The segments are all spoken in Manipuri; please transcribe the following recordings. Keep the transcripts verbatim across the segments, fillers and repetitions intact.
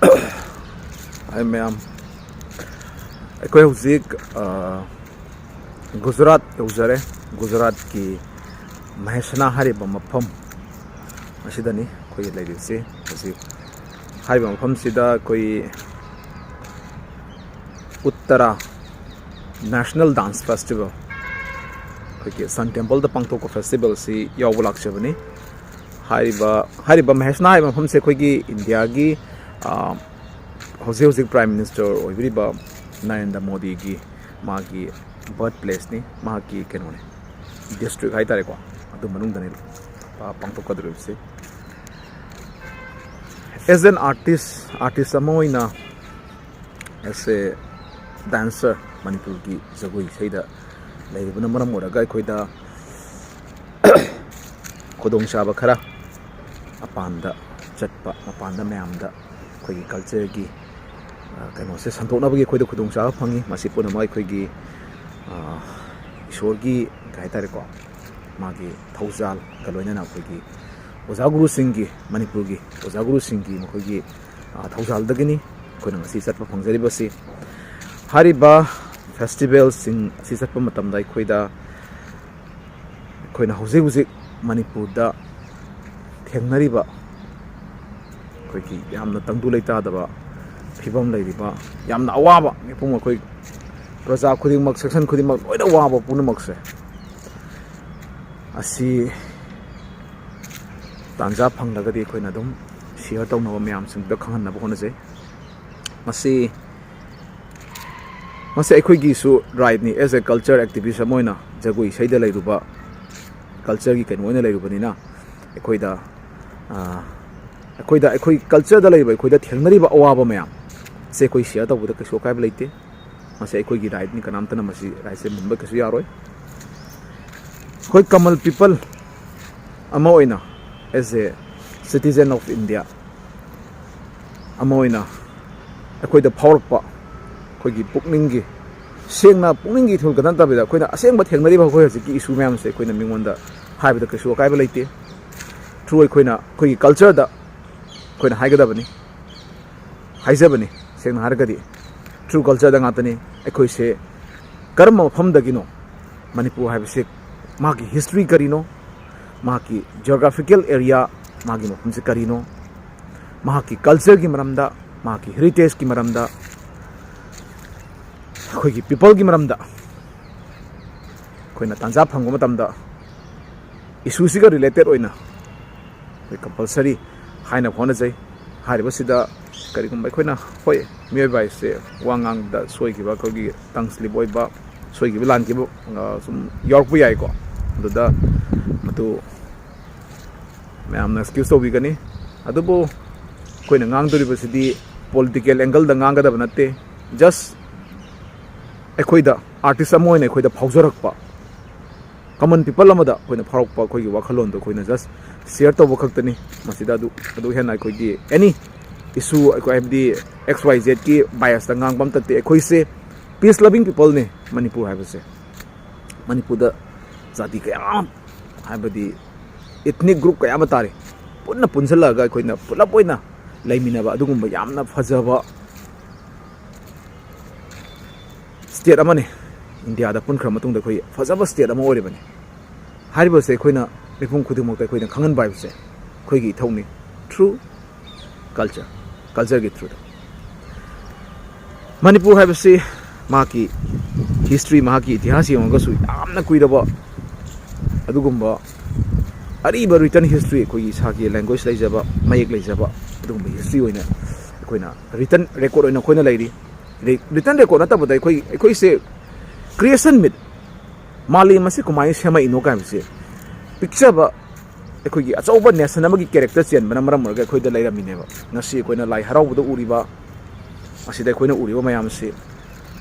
ꯍꯥꯏ ꯃꯌꯥꯝ, ꯑꯩꯈꯣꯏ ꯍꯧꯖꯤꯛ, ꯑ, ꯒꯨꯖꯔꯥꯠ ꯌꯧꯖꯔꯦ꯫ ꯒꯨꯖꯔꯥꯠꯀꯤ ꯃꯍꯦꯁꯅꯥ ꯍꯥꯏꯔꯤꯕ ꯃꯐꯝ ꯑꯁꯤꯗꯅꯤ ꯑꯩꯈꯣꯏ ꯂꯩꯔꯤꯕꯁꯤ ꯍꯧꯖꯤꯛ꯫ ꯍꯥꯏꯔꯤꯕ ꯃꯐꯝꯁꯤꯗ ꯑꯩꯈꯣꯏ ꯎꯠꯇꯔꯥ National Dance Festival, ꯑꯩꯈꯣꯏꯒꯤ ꯁꯟ ꯇꯦꯝꯄꯜꯗ ꯄꯥꯡꯊꯣꯛꯄ ꯐꯦꯁꯇꯤꯚꯦꯜꯁꯤ ꯌꯥꯎꯕ ꯂꯥꯛꯆꯕꯅꯤ꯫ ꯍꯥꯏꯔꯤꯕ, ꯍꯥꯏꯔꯤꯕ ꯃꯍꯦꯁꯅꯥ ꯍꯥꯏꯕ ꯃꯐꯝꯁꯦ ꯑꯩꯈꯣꯏꯒꯤ ꯏꯟꯗꯤꯌꯥꯒꯤ, ꯑ, ꯍꯧꯖꯤꯛ ꯍꯧꯖꯤꯛ ꯄ꯭ꯔꯥꯏꯝ ꯃꯤꯅꯤꯁꯇꯔ ꯑꯣꯏꯕꯤꯔꯤꯕ ꯅꯔꯦꯟꯗ꯭ꯔ ꯃꯣꯗꯤꯒꯤ ꯃꯥꯒꯤ ꯕꯔꯊ ꯄ꯭ꯂꯦꯁꯅꯤ, ꯃꯍꯥꯛꯀꯤ ꯀꯩꯅꯣꯅꯤ, ꯗꯤꯁꯇ꯭ꯔꯤꯛ ꯍꯥꯏꯇꯥꯔꯦꯀꯣ, ꯑꯗꯨ ꯃꯅꯨꯡꯗꯅꯤ, ꯑ, ꯄꯥꯡꯊꯣꯛꯀꯗꯧꯔꯤꯕꯁꯤ꯫ As an artist, artist ꯑꯃ ꯑꯣꯏꯅ, as a dancer, ꯃꯅꯤꯄꯨꯔꯒꯤ ꯖꯒꯣꯏ ꯏꯁꯩꯗ ꯂꯩꯔꯨꯕꯅ ꯃꯔꯝ ꯑꯣꯏꯔꯒ ꯑꯩꯈꯣꯏꯗ ꯈꯨꯗꯣꯡꯆꯥꯕ ꯈꯔ, ꯃꯄꯥꯟꯗ ꯆꯠꯄ, ꯃꯄꯥꯟꯗ ꯃꯌꯥꯝꯗ ꯑꯩꯈꯣꯏꯒꯤ ꯀꯜꯆꯔꯒꯤ, ꯑ, ꯀꯩꯅꯣꯁꯦ ꯁꯟꯗꯣꯛꯅꯕꯒꯤ ꯑꯩꯈꯣꯏꯗ ꯈꯨꯗꯣꯡꯆꯥꯕ ꯐꯪꯉꯤ꯫ ꯃꯁꯤ ꯄꯨꯝꯅꯃꯛ ꯑꯩꯈꯣꯏꯒꯤ, ꯑ, ꯏꯁꯣꯔꯒꯤ, ꯀꯩ ꯍꯥꯏꯇꯥꯔꯦꯀꯣ, ꯃꯥꯒꯤ ꯊꯧꯖꯥꯜꯒ ꯂꯣꯏꯅꯅ ꯑꯩꯈꯣꯏꯒꯤ ꯑꯣꯖꯥ ꯒꯨꯔꯨꯁꯤꯡꯒꯤ, ꯃꯅꯤꯄꯨꯔꯒꯤ ꯑꯣꯖꯥ ꯒꯨꯔꯨꯁꯤꯡꯒꯤ ꯃꯈꯣꯏꯒꯤ, ꯑ, ꯊꯧꯖꯥꯜꯗꯒꯤꯅꯤ ꯑꯩꯈꯣꯏꯅ ꯉꯁꯤ ꯆꯠꯄ ꯐꯪꯖꯔꯤꯕꯁꯤ꯫ ꯍꯥꯏꯔꯤꯕ ꯐꯦꯁꯇꯤꯚꯦꯜꯁꯤꯡ ꯑꯁꯤ ꯆꯠꯄ ꯃꯇꯝꯗ ꯑꯩꯈꯣꯏꯗ, ꯑꯩꯈꯣꯏꯅ ꯍꯧꯖꯤꯛ ꯍꯧꯖꯤꯛ ꯃꯅꯤꯄꯨꯔꯗ ꯊꯦꯡꯅꯔꯤꯕ ꯑꯩꯈꯣꯏꯒꯤ ꯌꯥꯝꯅ ꯇꯪꯗꯨ ꯂꯩꯇꯥꯗꯕ ꯐꯤꯕꯝ ꯂꯩꯔꯤꯕ, ꯌꯥꯝꯅ ꯑꯋꯥꯕ ꯃꯤꯄꯨꯝ ꯑꯩꯈꯣꯏ ꯄ꯭ꯔꯖꯥ ꯈꯨꯗꯤꯡꯃꯛ, ꯁꯦꯛꯁꯟ ꯈꯨꯗꯤꯡꯃꯛ ꯂꯣꯏꯅ ꯋꯥꯕ ꯄꯨꯝꯅꯃꯛꯁꯦ, ꯑꯁꯤ ꯇꯥꯟꯖꯥ ꯐꯪꯂꯒꯗꯤ ꯑꯩꯈꯣꯏꯅ ꯑꯗꯨꯝ ꯁꯤꯌꯔ ꯇꯧꯅꯕ, ꯃꯌꯥꯝꯁꯤꯡꯗ ꯈꯪꯍꯟꯅꯕ ꯍꯣꯠꯅꯖꯩ꯫ ꯃꯁꯤ, ꯃꯁꯤ ꯑꯩꯈꯣꯏꯒꯤꯁꯨ ꯔꯥꯏꯠꯅꯤ, as a culture activist ꯑꯃ ꯑꯣꯏꯅ, ꯖꯒꯣꯏ ꯏꯁꯩꯗ ꯂꯩꯔꯨꯕ, ꯀꯜꯆꯔꯒꯤ ꯀꯩꯅꯣ ꯑꯣꯏꯅ ꯂꯩꯔꯨꯕꯅꯤꯅ, ꯑꯩꯈꯣꯏꯗ, ꯑ, ꯑꯩꯈꯣꯏꯗ, ꯑꯩꯈꯣꯏ ꯀꯜꯆꯔꯗ ꯂꯩꯔꯤꯕ ꯑꯩꯈꯣꯏꯗ ꯊꯦꯡꯅꯔꯤꯕ ꯑꯋꯥꯕ ꯃꯌꯥꯝ ꯁꯦ ꯑꯩꯈꯣꯏ ꯁꯤꯌꯔ ꯇꯧꯕꯗ ꯀꯩꯁꯨ ꯑꯀꯥꯏꯕ ꯂꯩꯇꯦ꯫ ꯃꯁꯤ ꯑꯩꯈꯣꯏꯒꯤ ꯔꯥꯏꯠꯅꯤ, ꯀꯅꯥꯝꯇꯅ ꯃꯁꯤ ꯔꯥꯏꯠꯁꯦ ꯃꯨꯟꯕ ꯀꯩꯁꯨ ꯌꯥꯔꯣꯏ꯫ ꯑꯩꯈꯣꯏ ꯀꯃꯜ ꯄꯤꯄꯜ ꯑꯃ ꯑꯣꯏꯅ, as a citizen of India ꯑꯃ ꯑꯣꯏꯅ, ꯑꯩꯈꯣꯏꯗ ꯐꯥꯎꯔꯛꯄ ꯑꯩꯈꯣꯏꯒꯤ ꯄꯨꯛꯅꯤꯡꯒꯤ, ꯁꯦꯡꯅ ꯄꯨꯛꯅꯤꯡꯒꯤ ꯏꯊꯤꯜ ꯈꯛꯇ ꯅꯠꯇꯕꯤꯗ, ꯑꯩꯈꯣꯏꯅ ꯑꯁꯦꯡꯕ ꯊꯦꯡꯅꯔꯤꯕ ꯑꯩꯈꯣꯏ ꯍꯧꯖꯤꯛꯀꯤ ꯏꯁꯨ ꯃꯌꯥꯝꯁꯦ ꯑꯩꯈꯣꯏꯅ ꯃꯤꯉꯣꯟꯗ ꯍꯥꯏꯕꯗ ꯀꯩꯁꯨ ꯑꯀꯥꯏꯕ ꯂꯩꯇꯦ꯫ ꯊ꯭ꯔꯨ ꯑꯩꯈꯣꯏꯅ ꯑꯩꯈꯣꯏꯒꯤ ꯀꯜꯆꯔꯗ ꯑꯩꯈꯣꯏꯅ ꯍꯥꯏꯒꯗꯕꯅꯤ꯫ ꯍꯥꯏꯖꯕꯅꯤ꯫ ꯁꯦꯡꯅ ꯍꯥꯏꯔꯒꯗꯤ true cultureꯗ ꯉꯥꯛꯇꯅꯤ꯫ ꯑꯩꯈꯣꯏꯁꯦ ꯀꯔꯝꯕ ꯃꯐꯝꯗꯒꯤꯅꯣ? ꯃꯅꯤꯄꯨꯔ ꯍꯥꯏꯕꯁꯦ ꯃꯥꯒꯤ history ꯀꯔꯤꯅꯣ? ꯃꯍꯥꯛꯀꯤ geographical area, ꯃꯥꯒꯤ ꯃꯐꯝꯁꯦ ꯀꯔꯤꯅꯣ? ꯃꯍꯥꯛꯀꯤ cultureꯒꯤ ꯃꯔꯝꯗ, ꯃꯍꯥꯛꯀꯤ heritageꯀꯤ ꯃꯔꯝꯗ, ꯑꯩꯈꯣꯏꯒꯤ peopleꯒꯤ ꯃꯔꯝꯗ ꯑꯩꯈꯣꯏꯅ ꯇꯥꯟꯖꯥ ꯐꯪꯕ ꯃꯇꯝꯗ issueꯁꯤꯒ related ꯑꯣꯏꯅ ꯑꯩꯈꯣꯏ compulsory ꯍꯥꯏꯅꯕ ꯍꯣꯠꯅꯖꯩ꯫ ꯍꯥꯏꯔꯤꯕꯁꯤꯗ ꯀꯔꯤꯒꯨꯝꯕ ꯑꯩꯈꯣꯏꯅ, ꯍꯣꯏ, ꯃꯤꯑꯣꯏꯕ ꯍꯥꯏꯁꯦ ꯋꯥ ꯉꯥꯡꯕꯗ ꯁꯣꯏꯈꯤꯕ, ꯑꯩꯈꯣꯏꯒꯤ tongue slip ꯑꯣꯏꯕ, ꯁꯣꯏꯈꯤꯕ ꯂꯥꯟꯈꯤꯕ, ꯑ, ꯁꯨꯝ ꯌꯥꯎꯔꯛꯄ ꯌꯥꯏꯀꯣ꯫ ꯑꯗꯨꯗ ꯃꯗꯨ ꯃꯌꯥꯝꯅ excuse ꯇꯧꯕꯤꯒꯅꯤ꯫ ꯑꯗꯨꯕꯨ ꯑꯩꯈꯣꯏꯅ ꯉꯥꯡꯗꯣꯔꯤꯕꯁꯤꯗꯤ political angleꯗ ꯉꯥꯡꯒꯗꯕ ꯅꯠꯇꯦ꯫ Just ꯑꯩꯈꯣꯏꯗ artist ꯑꯃ ꯑꯣꯏꯅ ꯑꯩꯈꯣꯏꯗ ꯐꯥꯎꯖꯔꯛꯄ, common people ꯑꯃꯗ ꯑꯩꯈꯣꯏꯅ ꯐꯥꯎꯔꯛꯄ ꯑꯩꯈꯣꯏꯒꯤ ꯋꯥꯈꯜꯂꯣꯟꯗꯣ ꯑꯩꯈꯣꯏꯅ just share ꯇꯧꯕ ꯈꯛꯇꯅꯤ꯫ ꯃꯁꯤꯗ ꯑꯗꯨ, ꯑꯗꯨ ꯍꯦꯟꯅ ꯑꯩꯈꯣꯏꯒꯤ any issue, ꯑꯩꯈꯣꯏ ꯍꯥꯏꯕꯗꯤ X Y Zꯀꯤ biasꯇ ꯉꯥꯡꯕ ꯑꯝꯇ ꯅꯠꯇꯦ꯫ ꯑꯩꯈꯣꯏꯁꯦ peace loving peopleꯅꯤ꯫ ꯃꯅꯤꯄꯨꯔ ꯍꯥꯏꯕꯁꯦ, ꯃꯅꯤꯄꯨꯔꯗ ꯖꯥꯇꯤ ꯀꯌꯥ ꯑꯃ, ꯍꯥꯏꯕꯗꯤ ethnic group ꯀꯌꯥ ꯑꯃ ꯇꯥꯔꯤ, ꯄꯨꯟꯅ ꯄꯨꯟꯁꯤꯜꯂꯛꯑꯒ ꯑꯩꯈꯣꯏꯅ ꯄꯨꯂꯞ ꯑꯣꯏꯅ ꯂꯩꯃꯤꯟꯅꯕ ꯑꯗꯨꯒꯨꯝꯕ ꯌꯥꯝꯅ ꯐꯖꯕ state ꯑꯃꯅꯤ꯫ ꯏꯟꯗꯤꯌꯥꯗ ꯄꯨꯟꯈ꯭ꯔ ꯃꯇꯨꯡꯗ ꯑꯩꯈꯣꯏ ꯐꯖꯕ state ꯑꯃ ꯑꯣꯏꯔꯤꯕꯅꯤ꯫ ꯍꯥꯏꯔꯤꯕꯁꯦ ꯑꯩꯈꯣꯏꯅ ꯃꯤꯄꯨꯝ ꯈꯨꯗꯤꯡꯃꯛꯇ ꯑꯩꯈꯣꯏꯅ ꯈꯪꯍꯟꯕ ꯍꯥꯏꯕꯁꯦ ꯑꯩꯈꯣꯏꯒꯤ ꯏꯊꯧꯅꯤ꯫ Through culture, cultureꯒꯤ throughꯗ꯫ ꯃꯅꯤꯄꯨꯔ ꯍꯥꯏꯕꯁꯤ ꯃꯍꯥꯛꯀꯤ history, ꯃꯍꯥꯛꯀꯤ ꯏꯇꯤꯍꯥꯁ ꯌꯦꯡꯉꯒꯁꯨ ꯌꯥꯝꯅ ꯀꯨꯏꯔꯕ ꯑꯗꯨꯒꯨꯝꯕ ꯑꯔꯤꯕ written history, ꯑꯩꯈꯣꯏꯒꯤ ꯏꯁꯥꯒꯤ language ꯂꯩꯖꯕ, ꯃꯌꯦꯛ ꯂꯩꯖꯕ ꯑꯗꯨꯒꯨꯝꯕ history ꯑꯣꯏꯅ ꯑꯩꯈꯣꯏꯅ written record ꯑꯣꯏꯅ ꯑꯩꯈꯣꯏꯅ ꯂꯩꯔꯤ꯫ Written record ꯅꯠꯇꯕꯗ ꯑꯩꯈꯣꯏ, ꯑꯩꯈꯣꯏꯁꯦ creation myth, ꯃꯥꯂꯦꯝ ꯑꯁꯤ ꯀꯃꯥꯏꯅ ꯁꯦꯝꯃꯛꯏꯅꯣ ꯀꯥꯏꯕꯁꯦ ꯄꯤꯛꯆꯕ ꯑꯩꯈꯣꯏꯒꯤ ꯑꯆꯧꯕ nation ꯑꯃꯒꯤ character ꯆꯦꯟꯕꯅ ꯃꯔꯝ ꯑꯣꯏꯔꯒ ꯑꯩꯈꯣꯏꯗ ꯂꯩꯔꯝꯃꯤꯅꯦꯕ꯫ ꯉꯁꯤ ꯑꯩꯈꯣꯏꯅ ꯂꯥꯏ ꯍꯔꯥꯎꯕꯗ ꯎꯔꯤꯕ, ꯑꯁꯤꯗ ꯑꯩꯈꯣꯏꯅ ꯎꯔꯤꯕ ꯃꯌꯥꯝꯁꯤ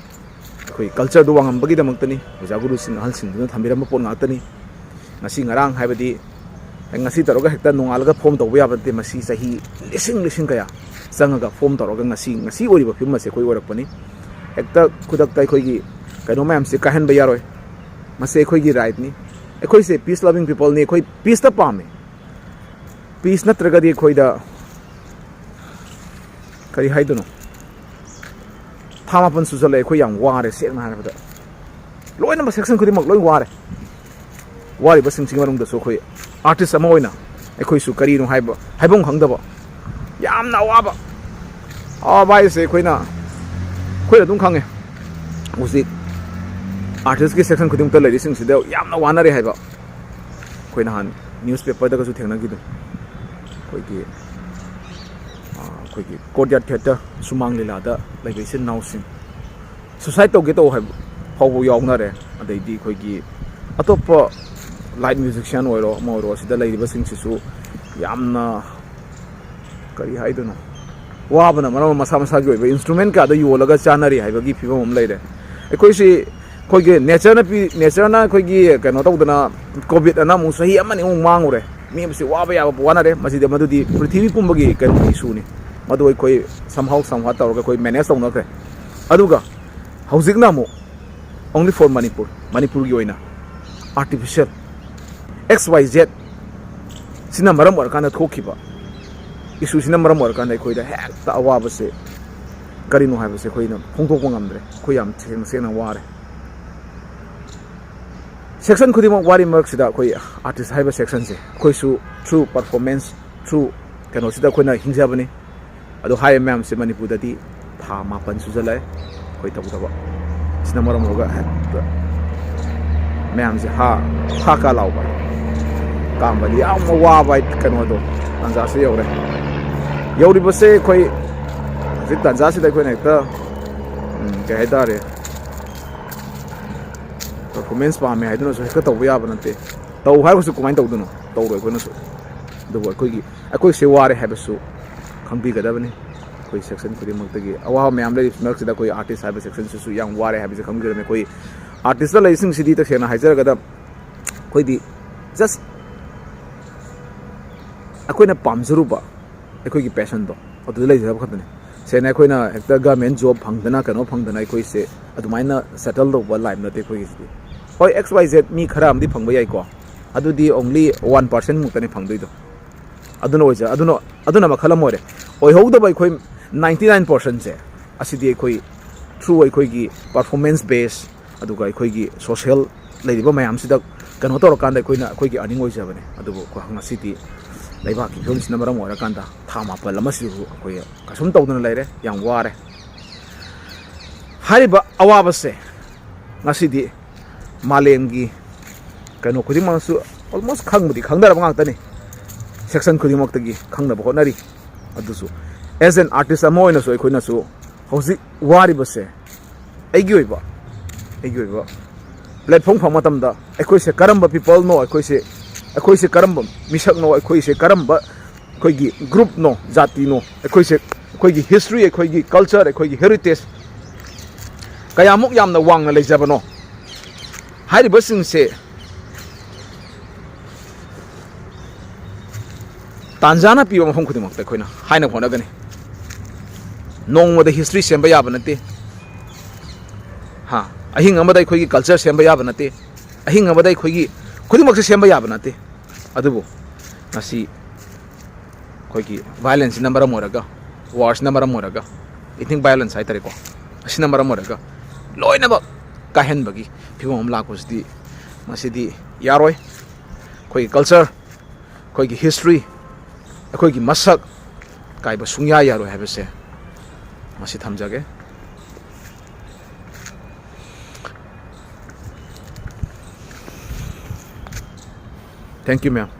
ꯑꯩꯈꯣꯏ cultureꯗꯨ ꯋꯥꯡꯉꯝꯕꯒꯤꯗꯃꯛꯇꯅꯤ꯫ ꯑꯣꯖꯥ ꯒꯨꯔꯨꯁꯤꯡ, ꯑꯍꯜꯁꯤꯡꯗꯨꯅ ꯊꯝꯕꯤꯔꯝꯕ ꯄꯣꯠ ꯉꯥꯛꯇꯅꯤ꯫ ꯉꯁꯤ ꯉꯔꯥꯡ ꯍꯥꯏꯕꯗꯤ ꯉꯁꯤ ꯇꯧꯔꯒ ꯍꯦꯛꯇ ꯅꯣꯡꯉꯥꯜꯂꯒ form ꯇꯧꯕ ꯌꯥꯕ ꯅꯠꯇꯦ꯫ ꯃꯁꯤ ꯆꯍꯤ ꯂꯤꯁꯤꯡ ꯂꯤꯁꯤꯡ ꯀꯌꯥ ꯆꯪꯉꯒ form ꯇꯧꯔꯒ ꯉꯁꯤ, ꯉꯁꯤ ꯑꯣꯏꯔꯤꯕ ꯐꯤꯕꯝ ꯑꯁꯦ ꯑꯩꯈꯣꯏ ꯑꯣꯏꯔꯛꯄꯅꯤ꯫ ꯍꯦꯛꯇ ꯈꯨꯗꯛꯇ ꯑꯩꯈꯣꯏꯒꯤ ꯀꯩꯅꯣ ꯃꯌꯥꯝꯁꯦ ꯀꯥꯏꯍꯟꯕ ꯌꯥꯔꯣꯏ꯫ ꯃꯁꯤ ꯑꯩꯈꯣꯏꯒꯤ rightꯅꯤ꯫ ꯑꯩꯈꯣꯏꯁꯦ peace loving peopleꯅꯤ꯫ ꯑꯩꯈꯣꯏ peaceꯇ ꯄꯥꯝꯃꯤ꯫ Peace ꯅꯠꯇ꯭ꯔꯒꯗꯤ ꯑꯩꯈꯣꯏꯗ ꯀꯔꯤ ꯍꯥꯏꯗꯣꯏꯅꯣ? ꯊꯥ ꯃꯥꯄꯟ ꯁꯨꯖꯜꯂꯛꯑꯦ, ꯑꯩꯈꯣꯏ ꯌꯥꯝ ꯋꯥꯔꯦ, ꯁꯦꯡꯅ ꯍꯥꯏꯔꯕꯗ꯫ ꯂꯣꯏꯅꯃꯛ, section ꯈꯨꯗꯤꯡꯃꯛ ꯂꯣꯏ ꯋꯥꯔꯦ꯫ ꯋꯥꯔꯤꯕꯁꯤꯡꯁꯤꯒꯤ ꯃꯅꯨꯡꯗꯁꯨ ꯑꯩꯈꯣꯏ artist ꯑꯃ ꯑꯣꯏꯅ ꯑꯩꯈꯣꯏꯁꯨ ꯀꯔꯤꯅꯣ ꯍꯥꯏꯕ, ꯍꯥꯏꯐꯝ ꯈꯪꯗꯕ, ꯌꯥꯝꯅ ꯑꯋꯥꯕ, ꯑꯋꯥꯕ ꯍꯥꯏꯁꯦ ꯑꯩꯈꯣꯏꯅ, ꯑꯩꯈꯣꯏꯅ ꯑꯗꯨꯝ ꯈꯪꯉꯦ꯫ ꯍꯧꯖꯤꯛ artistꯀꯤ section ꯈꯨꯗꯤꯡꯃꯛꯇ ꯂꯩꯔꯤꯁꯤꯡꯁꯤꯗ ꯌꯥꯝꯅ ꯋꯥꯅꯔꯦ ꯍꯥꯏꯕ꯫ ꯑꯩꯈꯣꯏ ꯅꯍꯥꯟ newspaperꯗꯒꯁꯨ ꯊꯦꯡꯅꯈꯤꯗꯨ, ꯑꯩꯈꯣꯏꯒꯤ, ꯑꯩꯈꯣꯏꯒꯤ Courtyard Theatre ꯁꯨꯃꯥꯡ ꯂꯤꯂꯥꯗ ꯂꯩꯕ ꯏꯆꯤꯟ ꯏꯅꯥꯎꯁꯤꯡ suicide ꯇꯧꯒꯦ ꯇꯧ ꯍꯥꯏꯕ ꯐꯥꯎꯕ ꯌꯥꯎꯅꯔꯦ꯫ ꯑꯗꯩꯗꯤ ꯑꯩꯈꯣꯏꯒꯤ ꯑꯇꯣꯞꯄ light musician ꯑꯣꯏꯔꯣ, ꯑꯃ ꯑꯣꯏꯔꯣ, ꯑꯁꯤꯗ ꯂꯩꯔꯤꯕꯁꯤꯡꯁꯤꯁꯨ ꯌꯥꯝꯅ, ꯀꯔꯤ ꯍꯥꯏꯗꯣꯏꯅꯣ, ꯋꯥꯕꯅ ꯃꯔꯝ ꯑꯣꯏꯔ ꯃꯁꯥ ꯃꯁꯥꯒꯤ ꯑꯣꯏꯕ instrument ꯀꯌꯥꯗ ꯌꯣꯜꯂꯒ ꯆꯥꯅꯔꯤ ꯍꯥꯏꯕꯒꯤ ꯐꯤꯕꯝ ꯑꯃ ꯂꯩꯔꯦ꯫ ꯑꯩꯈꯣꯏꯁꯤ, ꯑꯩꯈꯣꯏꯒꯤ natureꯅ ꯄꯤ-, natureꯅ ꯑꯩꯈꯣꯏꯒꯤ ꯀꯩꯅꯣ ꯇꯧꯗꯅ, COVID ꯑꯅ ꯑꯃꯨꯛ ꯆꯍꯤ ꯑꯃꯅꯤ ꯑꯃꯨꯛ ꯃꯥꯡꯉꯨꯔꯦ꯫ ꯃꯤ ꯑꯃꯁꯤ ꯋꯥꯕ ꯌꯥꯕ ꯋꯥꯅꯔꯦ꯫ ꯃꯁꯤꯗꯤ, ꯃꯗꯨꯗꯤ ꯄ꯭ꯔꯤꯊꯤꯕꯤ ꯄꯨꯝꯕꯒꯤ ꯀꯩꯅꯣ, issueꯅꯤ꯫ ꯃꯗꯨ ꯑꯩꯈꯣꯏ somehow somehow ꯇꯧꯔꯒ ꯑꯩꯈꯣꯏ manage ꯇꯧꯅꯈ꯭ꯔꯦ꯫ ꯑꯗꯨꯒ ꯍꯧꯖꯤꯛꯅ ꯑꯃꯨꯛ only for ꯃꯅꯤꯄꯨꯔ, ꯃꯅꯤꯄꯨꯔꯒꯤ ꯑꯣꯏꯅ artificial X Y Z ꯁꯤꯅ ꯃꯔꯝ ꯑꯣꯏꯔꯀꯥꯟꯗ ꯊꯣꯛꯈꯤꯕ, issueꯁꯤꯅ ꯃꯔꯝ ꯑꯣꯏꯔꯀꯥꯟꯗ ꯑꯩꯈꯣꯏꯗ ꯍꯦꯛꯇ ꯑꯋꯥꯕꯁꯦ ꯀꯔꯤꯅꯣ ꯍꯥꯏꯕꯁꯦ ꯑꯩꯈꯣꯏꯅ ꯐꯣꯡꯗꯣꯛꯄ ꯉꯝꯗ꯭ꯔꯦ꯫ ꯑꯩꯈꯣꯏ ꯌꯥꯝ ꯁꯦꯡꯅ ꯁꯦꯡꯅ ꯋꯥꯔꯦ꯫ Section ꯈꯨꯗꯤꯡꯃꯛ ꯋꯥꯔꯤ ꯃꯔꯛꯁꯤꯗ ꯑꯩꯈꯣꯏ artist ꯍꯥꯏꯕ sectionꯁꯦ ꯑꯩꯈꯣꯏꯁꯨ through performance, through ꯀꯩꯅꯣꯁꯤꯗ ꯑꯩꯈꯣꯏꯅ ꯍꯤꯡꯖꯕꯅꯤ꯫ ꯑꯗꯣ ꯍꯥꯏꯔꯤꯕ ꯃꯌꯥꯝꯁꯦ ꯃꯅꯤꯄꯨꯔꯗꯗꯤ ꯊꯥ ꯃꯥꯄꯟ ꯁꯨꯖꯜꯂꯛꯑꯦ ꯑꯩꯈꯣꯏ ꯇꯧꯗꯕ꯫ ꯁꯤꯅ ꯃꯔꯝ ꯑꯣꯏꯔꯒ ꯍꯦꯛꯇ ꯃꯌꯥꯝꯁꯦ ꯍꯥ, ꯍꯥ ꯀꯥ ꯂꯥꯎꯕ, ꯀꯥꯝꯕꯗꯤ ꯌꯥꯝꯅ ꯋꯥꯕ ꯍꯥꯏ-, ꯀꯩꯅꯣꯗꯣ, ꯇꯥꯟꯖꯥꯁꯤꯗ ꯌꯧꯔꯦ꯫ ꯌꯧꯔꯤꯕꯁꯦ ꯑꯩꯈꯣꯏ ꯍꯧꯖꯤꯛ ꯇꯥꯟꯖꯥꯁꯤꯗ ꯑꯩꯈꯣꯏꯅ ꯍꯦꯛꯇ, ꯎꯝ, ꯀꯩ ꯍꯥꯏꯇꯥꯔꯦ, performance ꯄꯥꯝꯃꯦ ꯍꯥꯏꯗꯨꯅꯁꯨ ꯍꯦꯛꯇ ꯇꯧꯕ ꯌꯥꯕ ꯅꯠꯇꯦ꯫ ꯇꯧ ꯍꯥꯏꯔꯒꯁꯨ ꯀꯃꯥꯏꯅ ꯇꯧꯗꯣꯏꯅꯣ? ꯇꯧꯔꯣꯏ ꯑꯩꯈꯣꯏꯅꯁꯨ꯫ ꯑꯗꯨꯕꯨ ꯑꯩꯈꯣꯏꯒꯤ, ꯑꯩꯈꯣꯏꯁꯦ ꯋꯥꯔꯦ ꯍꯥꯏꯕꯁꯨ ꯈꯪꯕꯤꯒꯗꯕꯅꯤ꯫ ꯑꯩꯈꯣꯏ section ꯈꯨꯗꯤꯡꯃꯛꯇꯒꯤ ꯑꯋꯥꯕ ꯃꯌꯥꯝ ꯂꯩꯔꯤꯕ ꯃꯔꯛꯁꯤꯗ ꯑꯩꯈꯣꯏ artist ꯍꯥꯏꯕ sectionꯁꯤꯁꯨ ꯌꯥꯝ ꯋꯥꯔꯦ ꯍꯥꯏꯕꯁꯦ ꯈꯪꯕꯤꯒꯗꯕꯅꯤ꯫ ꯑꯩꯈꯣꯏ artistꯇ ꯂꯩꯔꯤꯁꯤꯡꯁꯤꯗꯤ ꯇꯁꯦꯡꯅ ꯍꯥꯏꯖꯔꯒꯗ ꯑꯩꯈꯣꯏꯗꯤ just ꯑꯩꯈꯣꯏꯅ ꯄꯥꯝꯖꯔꯨꯕ ꯑꯩꯈꯣꯏꯒꯤ passionꯗꯣ ꯑꯗꯨꯗ ꯂꯩꯖꯕ ꯈꯛꯇꯅꯤ꯫ ꯁꯦꯡꯅ ꯑꯩꯈꯣꯏꯅ ꯍꯦꯛꯇ government job ꯐꯪꯗꯅ, ꯀꯩꯅꯣ ꯐꯪꯗꯅ ꯑꯩꯈꯣꯏꯁꯦ ꯑꯗꯨꯃꯥꯏꯅ settle ꯇꯧꯕ life ꯅꯠꯇꯦ ꯑꯩꯈꯣꯏꯒꯤꯁꯤꯗꯤ꯫ ꯍꯣꯏ, X Y Z ꯃꯤ ꯈꯔ ꯑꯃꯗꯤ ꯐꯪꯕ ꯌꯥꯏꯀꯣ, ꯑꯗꯨꯗꯤ only one percent ꯃꯨꯛꯇꯅꯤ ꯐꯪꯗꯣꯏꯗꯣ꯫ ꯑꯗꯨꯅ ꯑꯣꯏꯖ-, ꯑꯗꯨꯅ, ꯑꯗꯨꯅ ꯃꯈꯜ ꯑꯃ ꯑꯣꯏꯔꯦ꯫ ꯑꯣꯏꯍꯧꯗꯕ ꯑꯩꯈꯣꯏ ninety nine percentꯁꯦ ꯑꯁꯤꯗꯤ ꯑꯩꯈꯣꯏ through ꯑꯩꯈꯣꯏꯒꯤ performance base, ꯑꯗꯨꯒ ꯑꯩꯈꯣꯏꯒꯤ social ꯂꯩꯔꯤꯕ ꯃꯌꯥꯝꯁꯤꯗ ꯀꯩꯅꯣ ꯇꯧꯔꯀꯥꯟꯗ ꯑꯩꯈꯣꯏꯅ ꯑꯩꯈꯣꯏꯒꯤ earning ꯑꯣꯏꯖꯕꯅꯦ꯫ ꯑꯗꯨꯕꯨ ꯑꯩꯈꯣꯏ ꯉꯁꯤꯗꯤ ꯂꯩꯕꯥꯛꯀꯤ ꯐꯤꯕꯝꯁꯤꯅ ꯃꯔꯝ ꯑꯣꯏꯔꯀꯥꯟꯗ ꯊꯥ ꯃꯥꯄꯜ ꯑꯃꯁꯤꯕꯨ ꯑꯩꯈꯣꯏ ꯀꯩꯁꯨꯝ ꯇꯧꯗꯅ ꯂꯩꯔꯦ, ꯌꯥꯝ ꯋꯥꯔꯦ꯫ ꯍꯥꯏꯔꯤꯕ ꯑꯋꯥꯕꯁꯦ ꯉꯁꯤꯗꯤ ꯃꯥꯂꯦꯝꯒꯤ ꯀꯩꯅꯣ ꯈꯨꯗꯤꯡꯃꯛꯅꯁꯨ almost ꯈꯪꯕꯗꯤ ꯈꯪꯅꯔꯕ ꯉꯥꯛꯇꯅꯤ꯫ Section ꯈꯨꯗꯤꯡꯃꯛꯇꯒꯤ ꯈꯪꯅꯕ ꯍꯣꯠꯅꯔꯤ꯫ ꯑꯗꯨꯁꯨ as an artist ꯑꯃ ꯑꯣꯏꯅꯁꯨ ꯑꯩꯈꯣꯏꯅꯁꯨ ꯍꯧꯖꯤꯛ ꯋꯥꯔꯤꯕꯁꯦ ꯑꯩꯒꯤ ꯑꯣꯏꯕ ꯑꯩꯒꯤ ꯑꯣꯏꯕ platform ꯐꯪꯕ ꯃꯇꯝꯗ ꯑꯩꯈꯣꯏꯁꯦ ꯀꯔꯝꯕ peopleꯅꯣ, ꯑꯩꯈꯣꯏꯁꯦ ꯑꯩꯈꯣꯏꯁꯦ ꯀꯔꯝꯕ ꯃꯤꯁꯛꯅꯣ, ꯑꯩꯈꯣꯏꯁꯦ ꯀꯔꯝꯕ ꯑꯩꯈꯣꯏꯒꯤ groupꯅꯣ, ꯖꯥꯇꯤꯅꯣ, ꯑꯩꯈꯣꯏꯁꯦ ꯑꯩꯈꯣꯏꯒꯤ history, ꯑꯩꯈꯣꯏꯒꯤ culture, ꯑꯩꯈꯣꯏꯒꯤ heritage ꯀꯌꯥꯃꯨꯛ ꯌꯥꯝꯅ ꯋꯥꯡꯅ ꯂꯩꯖꯕꯅꯣ ꯍꯥꯏꯔꯤꯕꯁꯤꯡꯁꯦ ꯇꯥꯟꯖꯥꯅ ꯄꯤꯕ ꯃꯐꯝ ꯈꯨꯗꯤꯡꯃꯛꯇ ꯑꯩꯈꯣꯏꯅ ꯍꯥꯏꯅꯕ ꯍꯣꯠꯅꯒꯅꯤ꯫ ꯅꯣꯡꯃꯗ history ꯁꯦꯝꯕ ꯌꯥꯕ ꯅꯠꯇꯦ꯫ ꯍꯥ, ꯑꯍꯤꯡ ꯑꯃꯗ ꯑꯩꯈꯣꯏꯒꯤ culture ꯁꯦꯝꯕ ꯌꯥꯕ ꯅꯠꯇꯦ꯫ ꯑꯍꯤꯡ ꯑꯃꯗ ꯑꯩꯈꯣꯏꯒꯤ ꯈꯨꯗꯤꯡꯃꯛꯁꯦ ꯁꯦꯝꯕ ꯌꯥꯕ ꯅꯠꯇꯦ꯫ ꯑꯗꯨꯕꯨ ꯉꯁꯤ ꯑꯩꯈꯣꯏꯒꯤ violenceꯁꯤꯅ ꯃꯔꯝ ꯑꯣꯏꯔꯒ, warꯁꯤꯅ ꯃꯔꯝ ꯑꯣꯏꯔꯒ, ethnic violence ꯍꯥꯏꯇꯥꯔꯦꯀꯣ, ꯑꯁꯤꯅ ꯃꯔꯝ ꯑꯣꯏꯔꯒ ꯂꯣꯏꯅꯃꯛ ꯀꯥꯏꯍꯟꯕꯒꯤ ꯐꯤꯕꯝ ꯑꯃ ꯂꯥꯛꯄꯁꯤꯗꯤ ꯃꯁꯤꯗꯤ ꯌꯥꯔꯣꯏ꯫ ꯑꯩꯈꯣꯏꯒꯤ culture, ꯑꯩꯈꯣꯏꯒꯤ history, ꯑꯩꯈꯣꯏꯒꯤ ꯃꯁꯛ ꯀꯥꯏꯕ ꯁꯨꯡꯌꯥ ꯌꯥꯔꯣꯏ ꯍꯥꯏꯕꯁꯦ ꯃꯁꯤ ꯊꯝꯖꯒꯦ꯫ Thank you, ma'am.